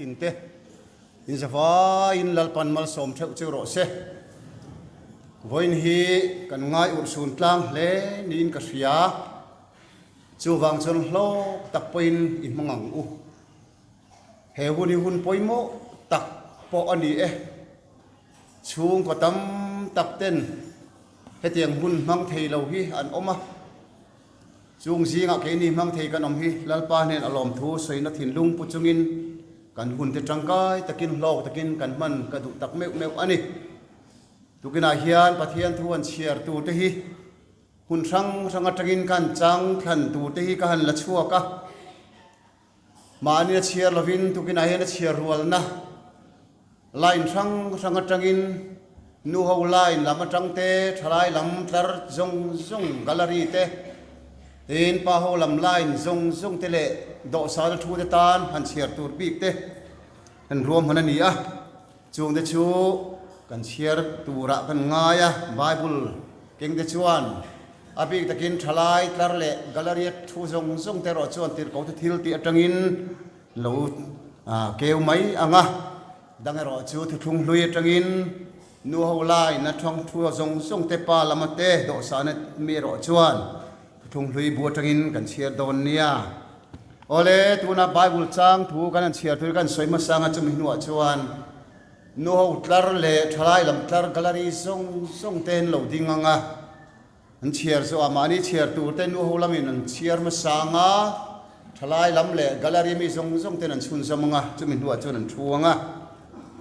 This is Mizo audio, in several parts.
In te in zavaiin Lalpan malsawm theuh chu rawh se. Vawiin hi kan ngai urhsun tlang hle niin ka hria. Chuvang chuan hlawk tak pawhin i hmang ang u. He hun hi hun pawimawh tak pawh a ni e. Chhungkaw tam tak ten hetiang hun hmang thei lo hi an awm a. Chung zingah keini hmang thei kan awm hi Lalpa hnen a lawmthu sawina thinlung pu chungin kan hunte tangkai takin hlawk takin kan hman ka duh tak meuh meuh a ni. Tukinah hian Pathian thu han chhiar turte hi hun hrang hrang atangin ka han chang thlan turte hi ka han la chhuak a. Mahni a chhiar lovin tukinah hian a chhiar rualna line hrang hrang atangin nu ho line lam atang te, thalai lam tlar zawng zawng gallery te, tin pa ho lam line zawng zawng te leh dawhsan a thu te tan han chhiar tur bik te kan ruahman a ni a. Chungte chu kan chhiar turah kan ngai a, Bible kengte chuan a bik takin thalai tlar leh gallery thu zawng zawng te erawh chuan tirhkohte thil tih atangin lo keu mai ang a, dang erawh chu thuthlung hlui atangin nu ho line a thawng thu zawng zawng te pa lama te dawhsana mi erawh chuan thuthlung hlui bu atangin kan chhiar dawn nia. Awle, tuna Bible chang thu kan han chhiar tur kan sawi hmasa anga chumi hnuah chuan nu ho tlar leh thalai lam tlar gallery zawng zawng te an lo ding ang a, an chhiar zawh ah mahni chhiar tur te nu ho lamin an chhiar hmasa ang a, thalai lam leh gallery mi zawng zawng ten an chhunzawm ang a, chumi hnuah chuan an thu ang a.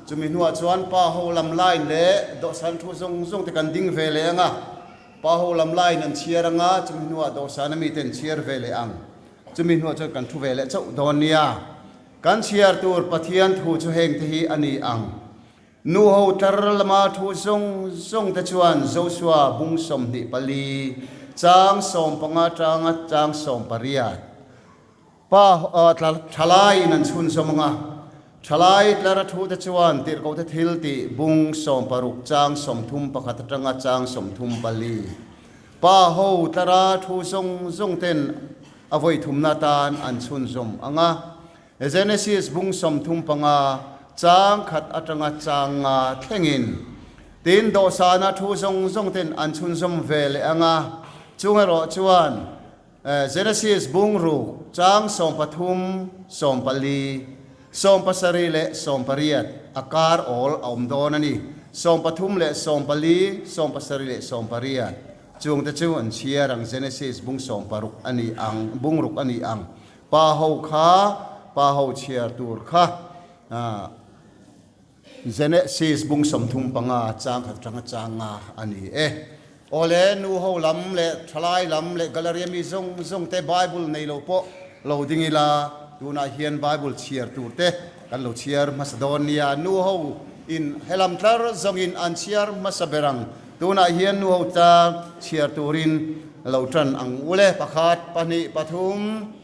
Chumi hnuah chuan pa ho lam line leh dawhsan thu zawng zawng te kan ding ve leh ang a, pa ho lam line an chhiar ang a, chumi hnuah dawhsana mite an chhiar ve leh ang. Chumi hnuah chuan kan thu ve leh chauh dawn nia. Kan chhiar tur Pathian thu chu heng te hi a ni ang. Nu ho tlar lama thu zawng zawng te chuan Joshua bung 24, chang 15 tanga chang 18 pa thalaiin an chhunzawm ang a. Thalai tlara thu te chuan tirhkohte thil tih bung 60 chang 31 atanga chang 34. Pa ho tlara thu zawng zawng ten a vawi thumna atan an chhunzawm ang a. Genesis bung 35 chang khat atanga chang nga thlengin tin dawhsana thu zawng zawng ten an chhunzawm ve leh ang a. Chung erawh chuan Genesis bung ruk chang 13, 14, 17 leh 18 a kar awl a awm dawn a ni. 13 leh 14, 17 leh 18 chungte chu an chhiar ang Genesis bung 60 a ni ang, bung ruk a ni ang. Pa ho kha, pa ho chhiar tur kha Genesis bung 35 chang khat atanga chang nga a ni e. Awle, nu ho lam leh thalai lam leh gallery ami zawng zawng te Bible nei lo pawh lo ding ila, tunah hian Bible chhiar tur te kan lo chhiar hmasa dawn nia. Nu ho in helam tlar zawngin an chhiar hmasa ber ang. Tunah hian nu ho tlar chhiar turin lo tan ang ule. Pakhat, pahnih, pathum.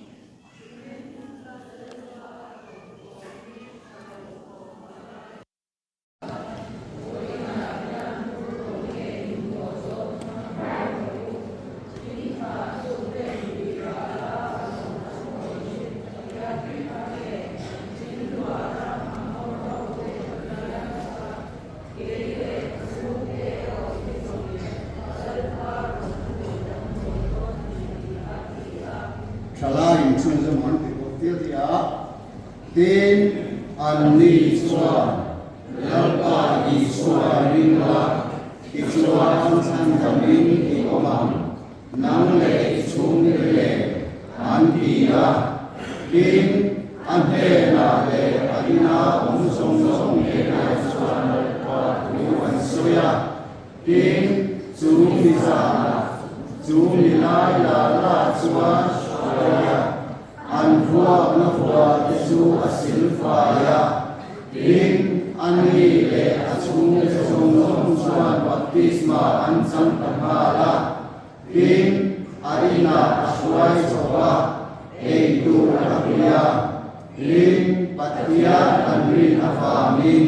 Thalai in chhunzawm an ti bawk tir tih a, tin anni chuan Lalpa Isua ring la, tichuan chhandamin i awm ang, nang leh i chhungte nen an ti a, tin a hnenah leh a ina awm zawng zawng hnenah chuan Lalpa thu an sawi a. Tin, chu mi zanah, chu mi lai la la chuan hruaia an vuakna vua te chu a sil fai a. Tin, a ni leh a chhungte zawng zawng chuan baptisma an chang ta nghal a. Tin, a inah a hruai chho a, ei tur a pe a. Tin, Pathian an rin avangin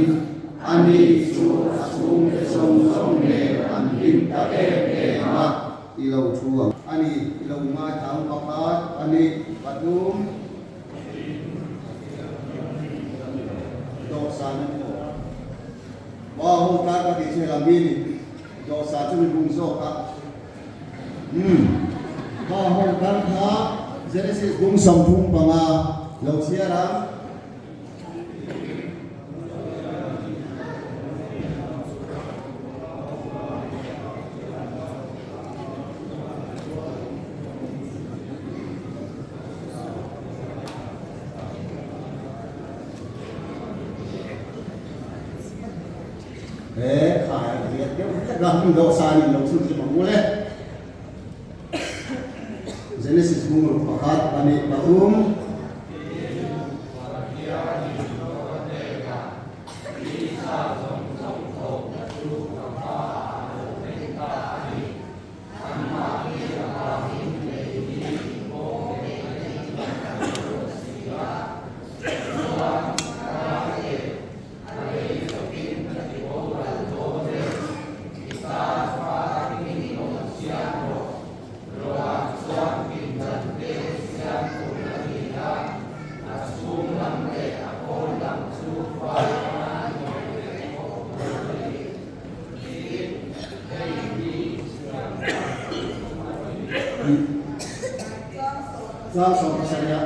ani chu a chhungte zawng zawng nen an hlim ta em em a. I lo thu ang. A ni, i lo ngaithla ang pakhat, pahnih, pathum. hela mi ni dawhsan chu mi bung zawk a. Umm kha ho kan kha Genesis bung 35 lo chhiar ang. He khai a riat deuh hlek a, hmun dawhsan in lo chhun zim ang u le. Genesis bung ruk pakhat, pahnih, pathum. Tlang 17 ah.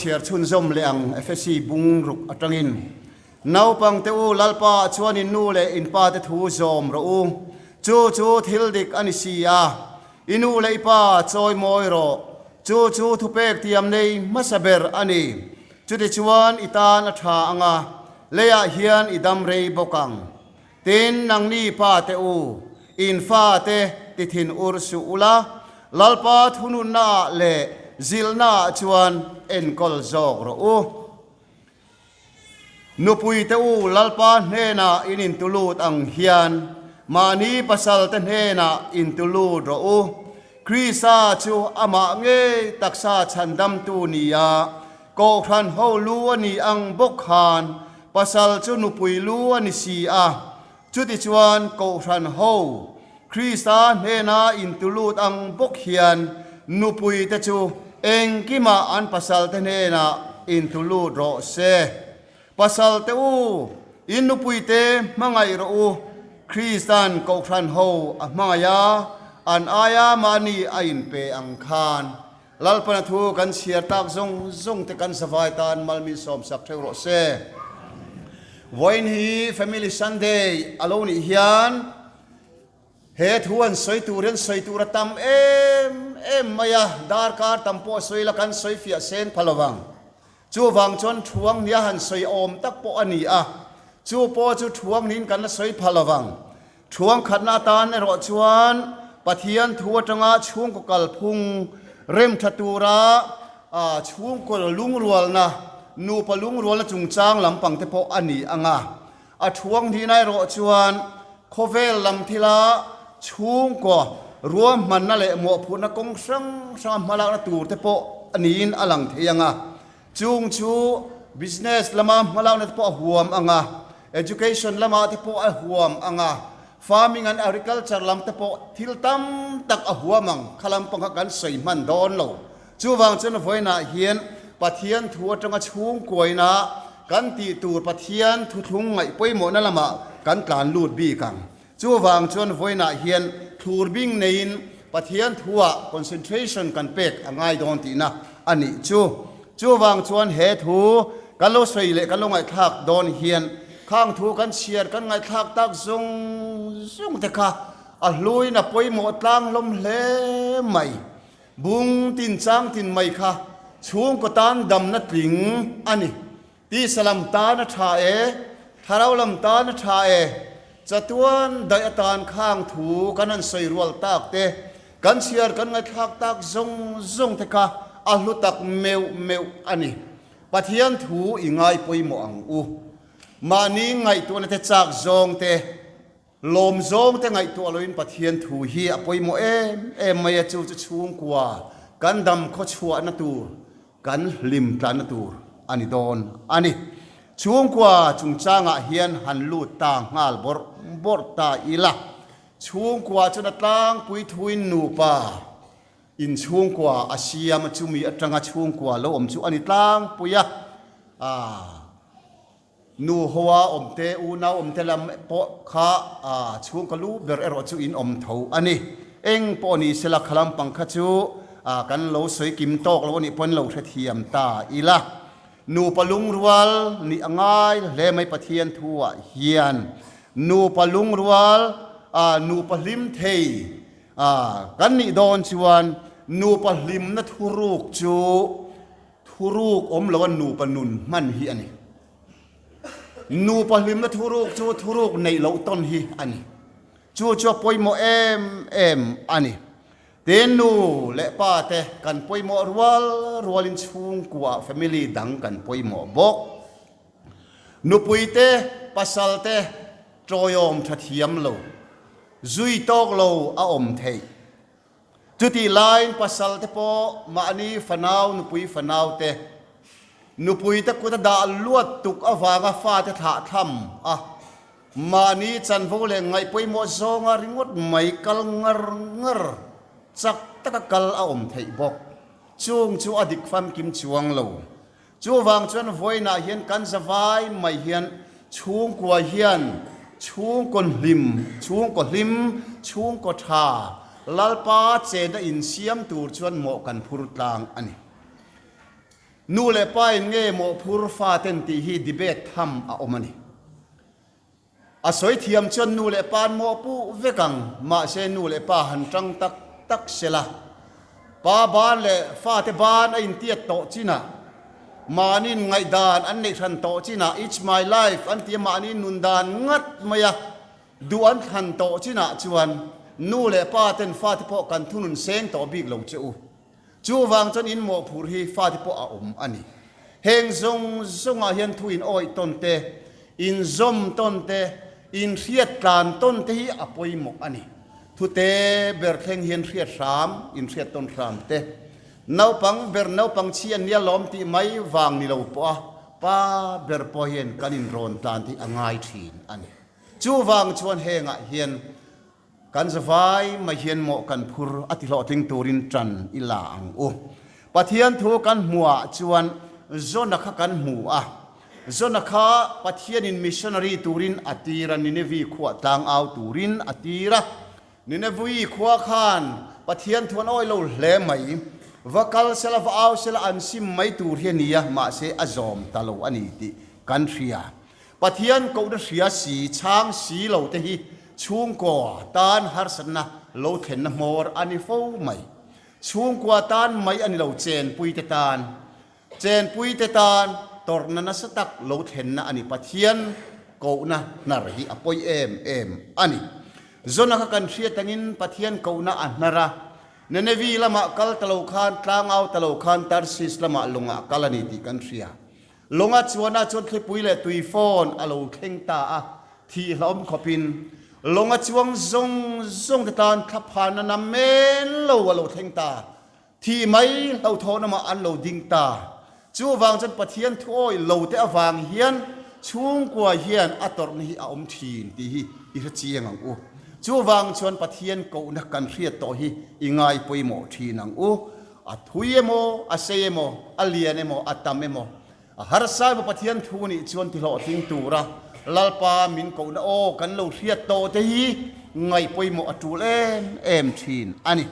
Chhiar chhunzawm leh ang Efesi bung ruk atangin Naupangte u, Lalpa chuan in nu leh in pate thu zawm rawh u. Chu chu thil dik a ni si a, i nu leh i pa chawi mawi rawh. Chu chu thupek tiam nei hmasa ber a ni. Chutichuan i tan a tha ang a, leiah hian i dam rei bawk ang. Tin, nangni pate u, in fate ti thin ur suh ula, Lalpa thununnaah leh zilhnaah chuan enkawl zawk rawh u. Nupuite u, Lalpa hnenah in intulut ang hian mahni pasalte hnenah intulut rawh u. Krista chu amah ngei taksa chhandamtu nia Kohhran ho lu a ni ang bawk khan pasal chu nupui lu a ni si a. Chutichuan Kohhran ho Krista hnena intulut ang bawk hian nupuite chu engkimah an pasalte hnenah intulut rawh se. Pasalte u, in nupuite hmangaih rawh u, Krista'n Kohhran ho a hmangaih a, an aia mahni a inpe ang khan. Lalpana thu kan chhiar tak zawng zawng te kan zavai tan mal min sawmsak theuh rawh se. Vawiin hi Family Sunday a lo nih hian he thu an sawi tur hian sawi tur a tam em em mai a, darkar tam pawh a sawi la kan sawi fiah sen pha lovang. Chuvang chuan thuang nia han sawi awm tak pawh a ni a, chu pawh chu thuang niin kan la sawi pha lovang. Thuang khatna atan erawh chuan Pathian thu atanga chhungkaw kalphung rem tha tura chhungkaw lungrualna, nupa lungrualna chungchang lampang te pawh a ni ang a. A thuang hnihna erawh chuan khawvel lam thila chhungkaw ruahmanna leh mawhphurhna kawng hrang hranga hmalakna tur te pawh a niin a lang thei ang a. Chung chu business lama hmalakna te pawh a huam ang a, education lamah te pawh a huam ang a, farming and agriculture lam te pawh thil tam tak a huam ang. Kha lampang kha kan sawi hman dawn lo. Chuvang chuan vawiinah hian Pathian thu atanga chhungkuaina kan tih tur Pathian thuthlung ngaih pawimawhna lamah kan tlan lut bik ang. Chuvang chuan vawiinah hian thlur bing neiin Pathian thuah concentration kan pek a ngai dawn tihna a nih chu. Chuvang chuan he thu kan lo sawi leh kan lo ngaihthlak dawn hian khang thu kan chhiar kan ngaihthlak tak zawng zawng te kha a hluin a pawimawh tlang hlawm hle mai. Bung tin chang tin mai kha chhungkaw tan damna tling a ni. Tisa lam tan a tha e, thlarau lam tan a tha e. Chatuan daih atan khang thu kan han sawi rual tak te, kan chhiar kan ngaihthlak tak zawng zawng te kha a hlu tak meuh meuh a ni. Pathian thu i ngai pawimawh ang u. Mahni ngaihtuahna te chak zawng te, lawm zawng te ngaihtuah loin Pathian thu hi a pawimawh em em mai a, chu chu chhungkua kan dam khawchhuahna tur, kan hlim tlanna tur a ni dawn a ni. Chhungkua chungchangah hian han lut ta nghal bawrh bawrh ta ila, chhungkua chuan a tlangpui thuin nupa in chhungkua a siam a, chumi atanga chhungkua lo awm chu a ni tlangpui a, aah. Nu hoa awm te, unau awm te lam pawh kha chhungkaw lu ber erawh chu in awm tho a ni. Eng pawh ni sela kha lampang kha chu kan lo sawi kim tawk lo a nih pawhin lo hrethiam ta ila. Nupa lungrual nih a ngai hle mai Pathian thuah hian. Nupa lungrual, nupa hlim thei kan nih dawn chuan nupa hlimna thuruk chu Thuruk awm lo a nupa nun hman hi a ni. Nupa hlimna thuruk chu thuruk neih loh tawn hi a ni. Chu chu a pawimawh em em a ni. Tin, nu leh pa te kan pawimawh rual rualin chhungkua, family, dang kan pawimawh bawk. Nupui te, pasal te tawiawm tha thiam lo, zui tawk lo a awm theih. Chutih laiin pasal te pawh mahni fanau, nupui fanau te, nupui te kut a dah luat tuk avanga fate thlah thlam a, mahni chanvo leh ngaih pawimawh zawnga ringawt mai kal ngar ngar chak taka kal a awm theih bawk. Chung chu a dik famkim chuang lo. Chuvang chuan vawiinah hian kan zavai mai hian chhungkua hian chhungkaw hlim, chhungkaw hlim, chhungkaw tha, Lalpa chena insiam tur chuan mawh kan phur tlang a ni. Nu leh pa in nge mawh phur faten tih hi debate tham a awm a ni. A sawi thiam chuan nu leh pa an mawhpuh vek ang, mahse nu leh pa han tang tak tak se la. Pa ban leh fate ban a intiat tawh chinah, mahniin ngaihdan an neih hran tawh chinah, it's my life an tia mahni nun dan ngat mai a duh an thlan tawh chinah chuan nu leh pa ten fate pawh kan thunun seng tawh bik lo che u. Chuvang chuan in mawhphurh hi fate pawh a awm a ni. Heng zawng zawngah hian thu in awih tawn te, in zawm tawn te, in hriat tlan tawn te hi a pawimawh a ni. Thute ber thleng hian hriat hram, in hriat tawn hram te. Naupang ber naupang chhi an nia lawm tih mai vang ni lo pawh a, pa ber pawh hian kan inrawn tlan te hi a ngai thin a ni. Chuvang chuan hengah hian Kan zavai mai hian mawh kan phur a ti hlawhtling turin tan i la ang u. Pathian thu kan hmuhah chuan Jona kha kan hmu a. Jona kha Pathianin missionary turin a tir a, Ninevi khuah tlang au turin a tir a. Ninevi khua khan Pathian thu an awih lo hle mai. Va kal sela, va au sela an sim mai tur hi a ni a, mahse a zawm ta lo a ni tih kan hria. Pathian kohna hria si chhang si lo te hi chhungkaw tan harsatna lo thlenna hmawr a ni fo mai. Chhungkua tan mai a ni lo, chenpui te tan. Chenpui te tan tawrhna nasa tak lo thlenna a ni. Pathian kohna hnar hi a pawi em em a ni. Zona kha kan hriat angin Pathian kohna a hnar a, Nenevi lamah kal ta lo khan, tlangau ta lo khan Tarsis lamah lungah kal a ni tih kan hria. Lunga chuanah chuan thlipui leh tui fawn a lo thleng ta a, thih hlauhawm khawpin lunga chuang zawng zawng te tan thlaphanna na men lo a lo thleng ta. Thih mai hlauhthawhna mah an lo ding ta. Chuvang chuan Pathian thuawi lo te avang hian chhungkua hian a tawrhna hi a awm thin tih hi i hre chiang ang u. Chuvang chuan Pathian kohna kan hriat tawh hi i ngai pawimawh thin ang u. A thui emaw, a sei emaw, a lian emaw, a tam emaw, a harsa emaw Pathian thu nih chuan tihlawhtling tura Lalpa min kohna aw kan lo hriat tawh te hi ngaih pawimawh a tul em em thin a ni.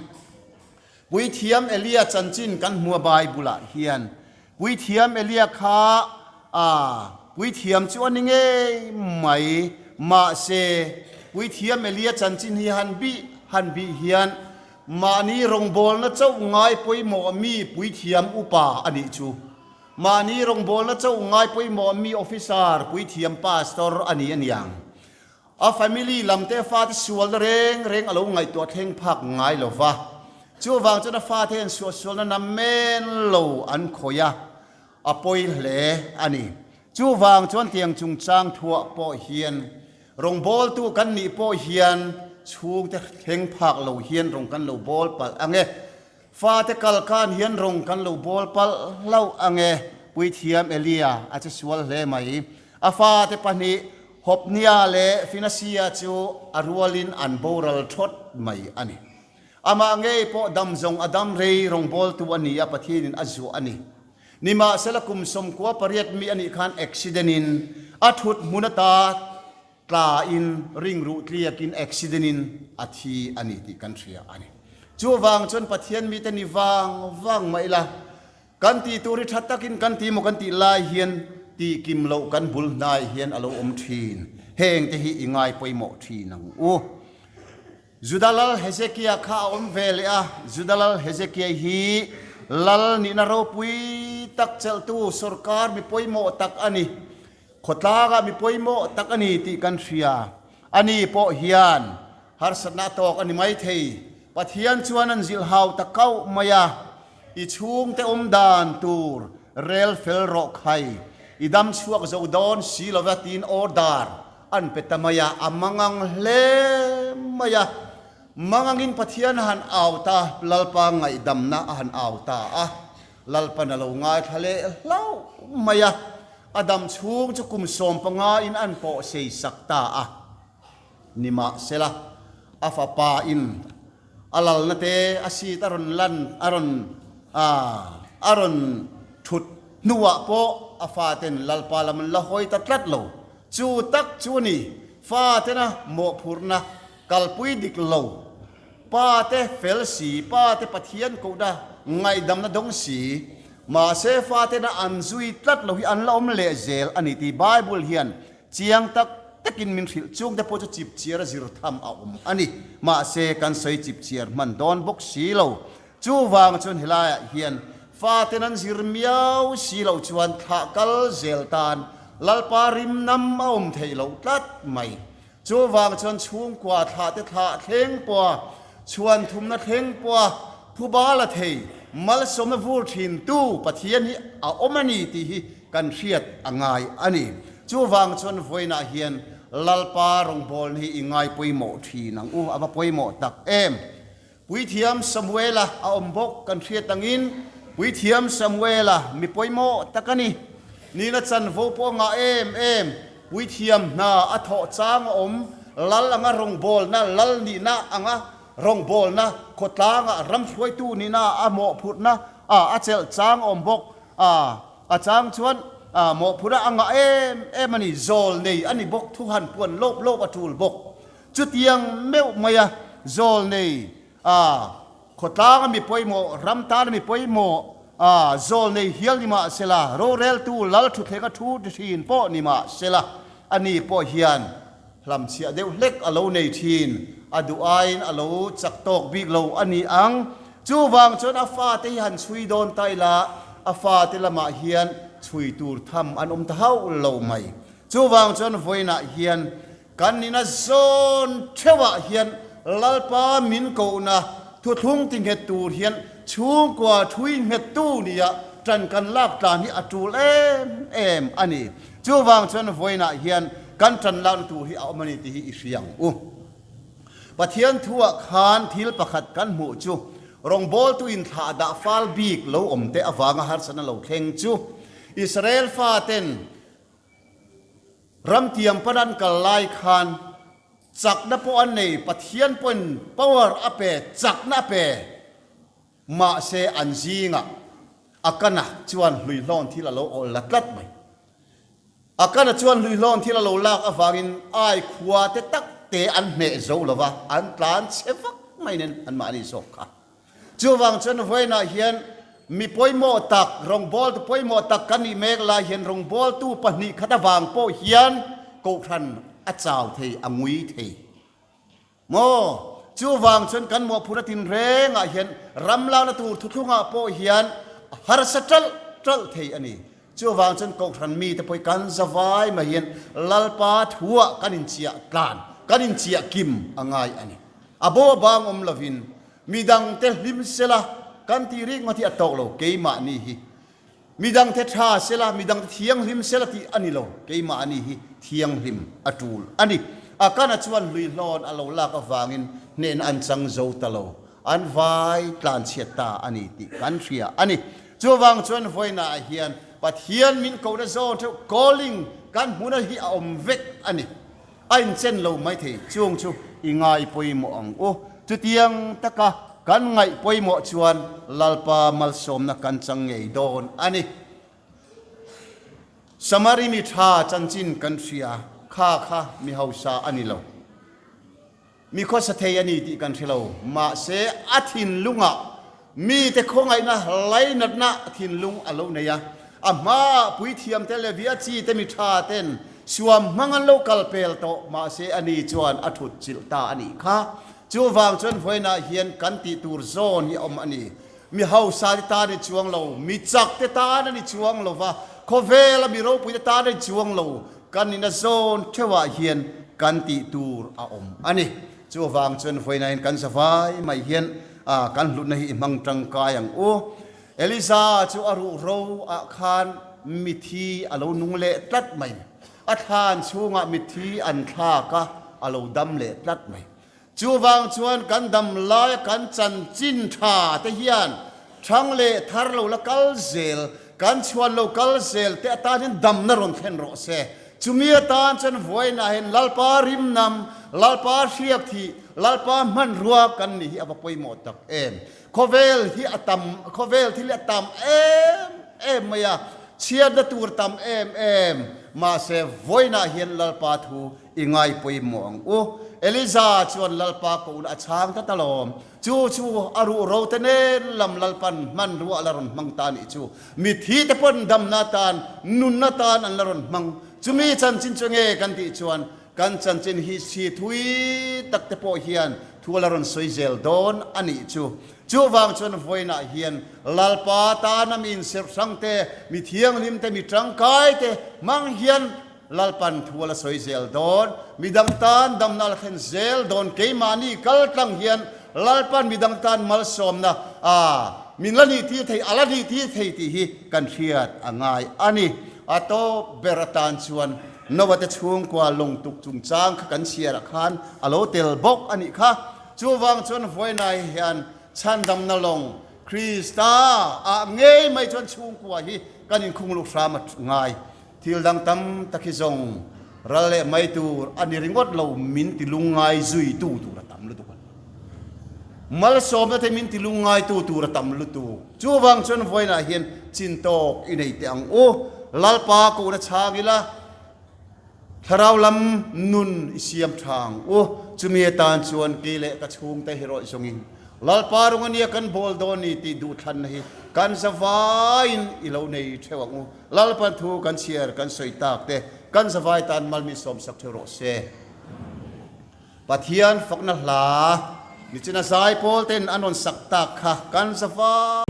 Puithiam Elia chanchin kan hmu a Bible-ah hian Puithiam Elia kha a puithiam chu a ni ngei mai, mahse Puithiam Elia chanchin hi han bih han bih hian mahni rawngbawlna chauh ngai pawimawh mi puithiam upa a nih chu. Mahni rawngbawlna chauh ngai pawimawh mi officer, puithiam pastor a ni aniang. A family lam te fate sualna reng reng a lo ngaihtuah thleng phak ngai lo va. Chuvang chuan a fate hian suahsualna namen lo an khawih a, a pawi hle a ni. Chuvang chuan tiang chungchang thuah pawh hian rawngbawltu kan nih pawh hian chhungte thleng phak lo hian rawng kan lo bawl palh ang e. Fate kal khan hian rawng kan lo bawl palh hlauh ang e. Puithiam Elia a che sual hle mai. A fate pahnih Hopnia leh Finasia chu a rualin an boral thawt mai a ni. Amah ngei pawh dam zawng a dam rei rawngbawltu a ni a, Pathianin a zuah a ni. Nimahsela kum 98 mi a nih khan accident in a thut hmun ata tla in ringruh tliak in accident in a thi a ni tih kan hria a ni. Chuvang chuan Pathian mite ni vang vang mah ila kan tih tur hi tha takin kan ti maw kan tih lai hian tih kim loh kan bul hnai hian a lo awm thin. Heng te hi i ngai pawimawh thin ang u. Juda lal Hezekia kha a awm ve leh a, Juda lal Hezekia hi lal nihna ropui tak chelhtu sorkar mi pawimawh tak a ni. Khawtlangah mi pawimawh tak a ni tih kan hria. Ani pawh hian harsatna a tawk a ni maithei. Pathian chuan an zilh hau ta kauh mai a, I chhungte awm dan tur rel fel rawh khai, i dam chhuak zo dawn si lova tiin order An pe ta mai a, a mangang hle mai a. Mangangin Pathian a han au ta, Lalpa ngaihdamna a han au ta a. Lalpan a lo ngaithla leh hlauh mai a, a dam chhung chu kum 15 in an pawh sei sak ta a. Nimahsela, a fapa in a lalna te a seat a rawn lan, a rawn a rawn thut hnuah pawh a faten Lalpa lam an la hawi ta tlat lo. Chu tak chu a ni, fatena mawhphurhna kalpui dik lo, pate fel si, pate Pathian kohna ngaihdamna dawng si, mahse fatena an zui tlat lo hi an la awm leh zel a ni tih Bible hian chiang tak takin min hrilh. Chungte pawh chu chipchiar a zir tham a awm a ni, mahse kan sawi chipchiar hman dawn bawk si lo. Chuvang chuan helaiah hian faten an zir miau si loh chuan thlah kal zel tan Lalpa rim nam a awm theih loh tlat mai. Chuvang chuan chhungkua thlah te thlah thleng pawha chhuan thumna thleng pawha phuba la thei malsawmna vur thin tu Pathian hi a awm a ni tih hi kan hriat a ngai a ni. Chuvang chuan vawiinah hian Lalpa rawngbawlna hi i ngai pawimawh thin ang u, a va pawimawh tak em! Puithiam Samuela a awm bawk kan hriat angin Puithiam Samuela mi pawimawh tak a ni. Nina chanvo pawh a ngah em em. Puithiam hna a thawh chang a awm, lal anga rawngbawlna, lal nihna anga rawngbawlna, khawtlanga ram hruaitu nihna a mawhphurhna a chelh chang a awm bawk. A chang chuan mawhphurhna a ngah em em a ni, zawl nei a ni bawk, thu han puan lawp lawp a tul bawk. Chutiang meuh maia zawl nei a, khawtlanga mi pawimawh, ram tana mi pawimawh a, zawl nei hial ni mah sela, roreltu lal thuthleng a thu ti thin pawh ni mah sela, ani pawh hian hlamchhiah deuh hlek a lo nei thin, a duh aiin a lo chak tawk bik lo a ni ang. Chuvang chuan a fate hi han chhui dawn ta ila, a fate lamah hian chhui tur tham an awm ta hauh lo mai. Chuvang chuan vawiinah hian Kan nihna zawn theuhah hian Lalpa min kohna thuthlung ti nghet tur hian chhungkua thui nghettu nia tan kan lak tlan hi a tul em em a ni. Chuvang chuan vawiinah hian kan tan lakna tur hi a awm a ni tih hi i hria ang u. Pathian thuah khan thil pakhat kan hmuh chu rawngbawltu inthlah dah fal bik lo awm te avanga harsatna lo thleng chu Israel faten Ramtiam pan an kal lai khan chakna pawh an nei, Pathian pawhin power a pe, chakna a pe. Mahse an zingah Akana chuan hluihlawn thil a lo awl la tlat mai. Akana chuan hluihlawn thil a lo lak avangin ai khua te tak te an hneh zo lo va, an tlan chhe vak mai nen anmahni zawk kha. Chuvang chuan vawiinah hian mi pawimawh tak, rawngbawltu pawimawh tak kan nih mek lai hian rawngbawltu pahnih khat avang pawh hian kohhran a chau thei, a ngui thei maw? Chuvang chuan kan mawhphurhna tinrengah hian ram lakna tur thuthlungah pawh hian harsa ṭalh ṭalh thei a ni. Chuvang chuan kohhran mite pawh hi kan zavai mai hian Lalpa thuah kan inchiah tlan. kan inchiah kim a ngai a ni. A bo a bang awm lovin midangte hlim sela kan tih rikngawt hi a tawk lo, keimahni hi Midangte tha sela, midangte thianghlim sela tih a ni lo, keimahni hi thianghlim a tul a ni. A kana chuan hluihlawn a lo lak avangin hnehna an chang zo ta lo, an vai tlanchhiat ta a ni tih kan hria a ni. Chuvang chuan vawiinah hian Pathian min kohna zawn theuh, calling, kan hmuna hi a awm vek a ni. A inchen lo maithei, chung chu i ngai pawimawh ang u. Chutiang taka kan ngaih pawimawh chuan Lalpa malsawmna kan chang ngei dawn a ni. Samari mi tha chanchin kan hria, kha kha mi hausa a ni lo. Mi khawsa thei a ni tih kan hre lo. Mahse, a thinlungah mite khawngaihna lainatna thinlung a lo nei a. A hmaah puithiamte leh viachi te mi tha ten suam hmang an lo kal pel tawh. Mahse, ani chuan a thut chilh ta a nih kha. Chuvang chuan vawiinah hian kan tih tur zawn hi a awm a ni. Mi hausa te tan a ni chuang lo, mi chak te tan a ni chuang lo va, khawvela mi ropui te tan a ni chuang lo. Kan ina zawn theuhah hian kan tih tur a awm a ni. Chuvang chuan vawiinah hian kan zavai mai hian kan hlutna hi i hmang tangkai ang u. Eliza chu a ruhro ah khan mithi a lo nung leh tlat mai. A thlan chhungah mithi an thlak a, a lo dam leh tlat mai. Chuvang chuan kan dam laia kan chanchin tha te hian thang leh thar lo la kal zel, kan chhuan lo kal zel te atan hian damna rawn thlen rawh se. Chumi atan chuan vawiinah hian Lalpa rimnam, Lalpa hriak thih, Lalpa hmanrua kan ni hi a va pawimawh tak em. Khawvel hi a tam, khawvel thil hi a tam em em mai a, chhiatna tur tam em em, mahse vawiinah hian Lalpa thu I ngai pawimawh ang u. Eliza chuan Lalpa kohna a chhang tlat alawm. Chu chu a ruh ro te nen lam Lalpan hmanrua a la rawn hmang ta nih chu. Mithi te pawn damna atan, nunna atan an la rawn hmang. Chumi chanchin chu nge kan tih chuan kan chanchin hi si thui tak te pawh hian thu a la rawn sawi zel dawn a nih chu. Chuvang chuan vawiinah hian Lalpa tana mi inserh hrang te, mi thianghlim te, mi tangkai te hmang hian Lalpan thu a la sawi zel dawn, midang tan damna a la thlen zel dawn, keimahni kal tlang hian Lalpan midang tan malsawmna a min la nih tir thei, a la nih tir thei tih hi kan hriat a ngai a ni. A tawp ber atan chuan Noah te chhungkua lawngtuk chungchang kha kan chhiarah khan a lo tel bawk a nih kha. Chuvang chuan vawiinai hian chhandamna lawng Krista ah ngei mai chuan chhungkua hi kan inkhungluk hram a ngai. Thil dang tam tak hi zawng ral leh mai tur a ni ringawt lo, min ti lungngai zuitu tur a tam lutuk a. Malsawmna te min ti lungngai-tu tur a tam lutuk. Chuvang chuan vawiinah hian chin tawk i nei teh ang u. Lalpa kohna chhang ila, thlarau lam nun i siam tha ang u. Chumi atan chuan kei leh ka chhungte hi rawih zawngin Lalpa rung a nia kan bawl dawn ni tih duhthlanna hi kan zavaiin i lo nei theuh ang u. Lalpan thu kan chhiar kan sawi tak te kan zavai tan malmi sawmsak theuh rawh se. Pathian fakna hla nichina zaipawl ten an rawn sak tak kha kan zavai.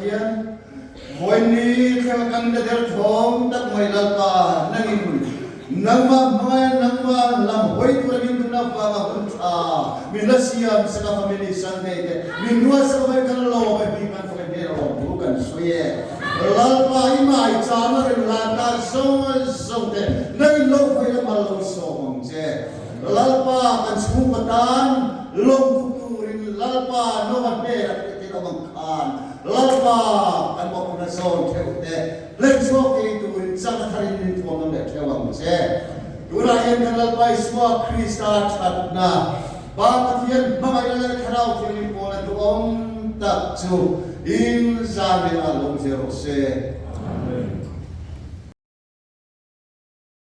Pathian, vawiin thlenga kan la derthawng tak mai Lalpa, nangin nangmah hmangaia nangmah lam hawi tura min duhna vanga hun tha min la siam sak a Family Sunday te min ruat sak avangin kan lawm e hming kan fak e hmel lawm thu kan sawi e. Lalpa i maicham a rem lan ta zawng zawng te nangin lo hawi la mal lo sawm ang che. Lalpa kan chhungkaw tan lawmtu turin Lalpa Noah hnenah thil awm ang khan Lalpa kan mawhphurhna zawn theuh te hlen chhuak thei turin chakna tharin min thuam nawn leh theuh ang che. Tunah hian kan Lalpa Isua Krista thatna, Pa Pathian hmangaihna leh Thlarau Thianghlim pawlna duhawm tak chu in zan leh ah lawm zel rawh se. Amen.